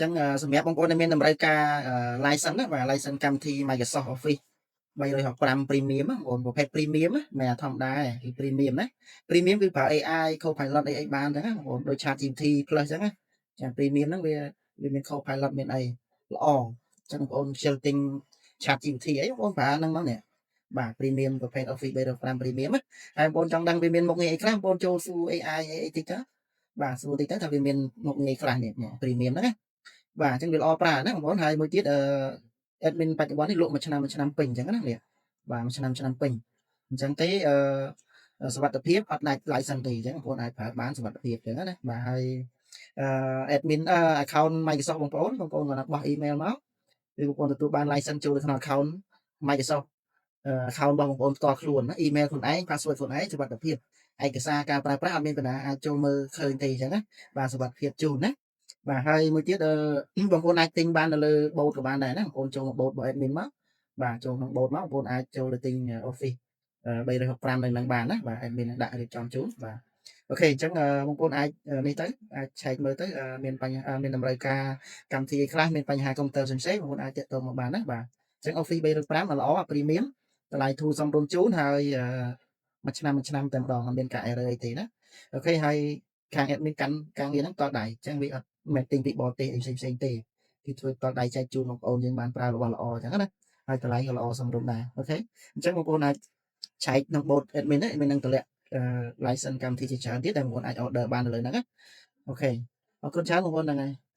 ញ្ចឹងសម្រាប់បងប្អូនដែលមានតម្រូវការ license ណាបាទ license កម្មវិធី Microsoft Office 365 Premium បងប្អូនប្រភេទ Premium ណាមិនធម្មតាទេគឺ Premium ណា Premium គឺប្រើ AI Copilot អីអីបានអញ្ចឹងណាបងប្អូនដូច ChatGPT Plus អញ្ចឹងណាចា Premium ហ្នឹងវាវាមាន Copilot មានអីល្អអញ្ចឹងបងប្អូនខ្ជិលទិញ ChatGPT អីបងប្អូនប្រើហ្នឹងមកនេះបាទ Premium ប្រភេទ Office 365 Premium ណាហើយបងប្អូនចង់ដឹងវាមានមុខងារអីខ្លះបងប្អូនចូលសួរ AI អីអីតិចទៅបាទសួរតិចទៅថាវាមានមុខងារខ្លះនេះ Premium ហ្នឹងណាបាទអញ្ចឹងវាល្អប្រើណាបងប្អូនហើយមួយទៀតអឺ admin បច្ចុប្បន្ននេះលក់មួយឆ្នាំមួយឆ្នាំពេញអញ្ចឹងណានេះបាទមួយឆ្នាំឆ្នាំពេញអញ្ចឹងទេអឺសុវត្ថិភាពអត់ដាច់ license ទេអញ្ចឹងបងប្អូនអាចប្រើបានសុវត្ថិភាពអញ្ចឹងណាបាទហើយអឺ admin អឺ account Microsoft បងប្អូនបងប្អូនគាត់បោះ email មកគឺបងប្អូនទទួលបាន license ចូលទៅក្នុង account Microsoft account របស់បងប្អូនផ្ទាល់ខ្លួនណា email ខ្លួនឯង password ខ្លួនឯងសុវត្ថិភាពឯកសារការប្រើប្រាស់អត់មានបញ្ហាអាចចូលមើលឃើញទេអញ្ចឹងណាបាទសុវត្ថិភាពជូនណាបាទហើយមួយទៀតអឺបងប្អូនអាចទិញបាននៅលើ bot ក៏បានដែរណាបងប្អូនចូលមក bot របស់ admin មកបាទចូលក្នុង bot មកបងប្អូនអាចចូលទៅទិញ Office 365នៅនឹងបានណាបាទ admin នឹងដាក់រៀបចំជូនបាទ OK អញ្ចឹងបងប្អូនអាចនេះទៅអាចឆែកមើលទៅមានបញ្ហាមានតម្រូវការកម្មវិធីខ្លះមានបញ្ហាកុំព្យូទ័រផ្សេងៗបងប្អូនអាចទាក់ទងមកបានណាបាទអញ្ចឹង Office 365ល្អ Premium តម្លៃធូរសមរម្យជូនហើយមួយឆ្នាំមួយឆ្នាំតែម្ដងអត់មានការ error អីទេណា OK ហើយខាង admin កាន់ការងារហ្នឹងតដៃអញ្ចឹងវាអត់មែនទិញពីបរទេសអីផ្សេងផ្សេងទេគឺធ្វើតដៃចែកជូនបងប្អូនយើងបានប្រើរបស់ល្អអញ្ចឹងណាហើយតម្លៃក៏ល្អសមរម្យដែរ OK អញ្ចឹងបងប្អូនអាចឆែកក្នុង bot admin ហ្នឹង admin នឹងតម្លាក់ license កម្មវិធីជាច្រើនទៀតដែលបងប្អូនអាច order បាននៅលើហ្នឹងណា OK អរគុណច្រើនបងប្អូនហ្នឹងហើយ។